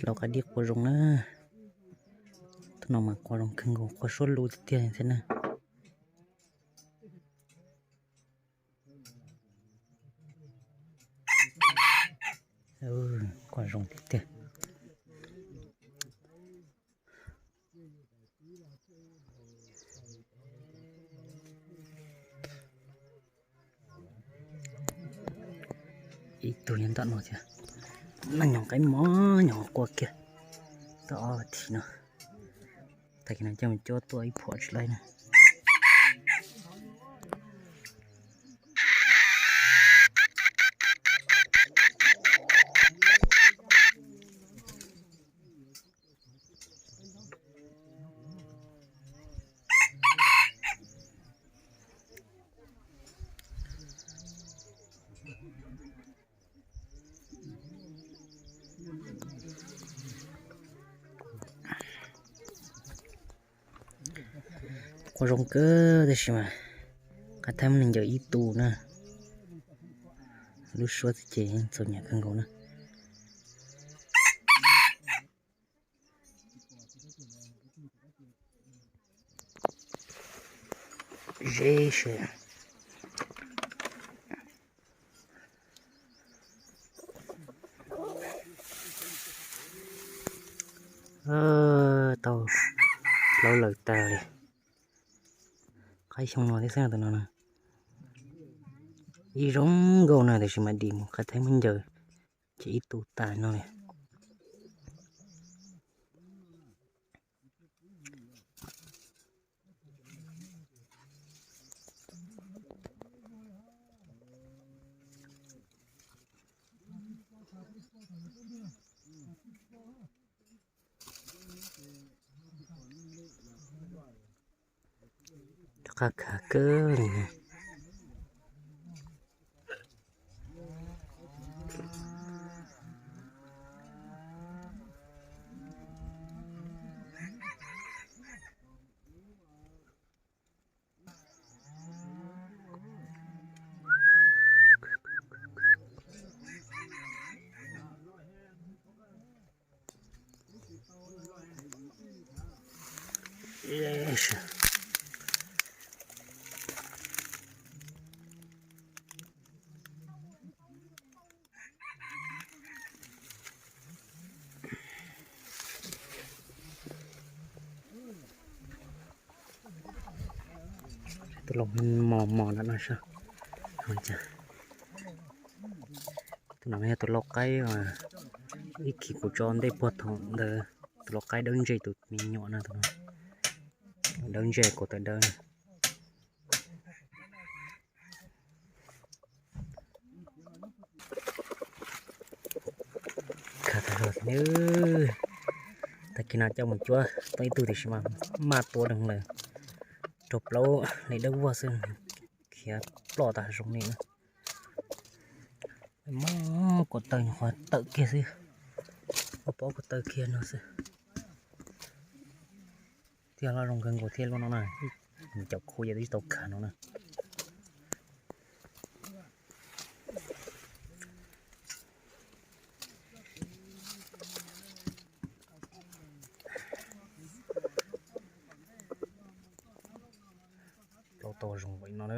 Lau qaib dib qua zoo na. Tus no mas qua zoo kawg nkaus, qua suab lus tiag tiag thiab na. Qua zoo tiag tiag. Ib tug nyob ntawm no thiab. Nag nyob qaib mos nyob qua kiag tau ob thiv no. Tag kis no coj mus cuab tuaj ib phuam tsis laib na. Qua zoo kawg tab sis mas qab thab muab nws ncaws ib tug na. Lub suab ces txaus nyav kawg nkaus na. Zeb seb. Tau plaub lawm tag li. Qaib xyoo no thiab xwb tus no na. Ib zoo nkauj na tiam sis mas dim mus qab thab muab ncaws ces ib tug tas no li. Rov qab khav kawg li na. Tus lau mos mos nram no saib. Tus no yog tus lau qaib, ib khis kuv tso ntej puag thaum ntawd, tus lau qaib dawb ntseg tus me nyuam no, tus no dawb ntseg kuv tawm dawb. Khav tag zog thiab. Tag kis no coj mus cuab tau ib tug tiam sis mas maj tua deeg lawm, rau plaub li dawb vog xwb, khiav ploj tas zoo li na. Muab kuv taw nyuam qhuav tawm kiag xwb, ob pob kuv taw kiag no xwb. Thiab loj zoo kawg nkaus thiab lub no na, caum khu yam twb tsis tau khav no na. Plaub tau zoo npaum no na.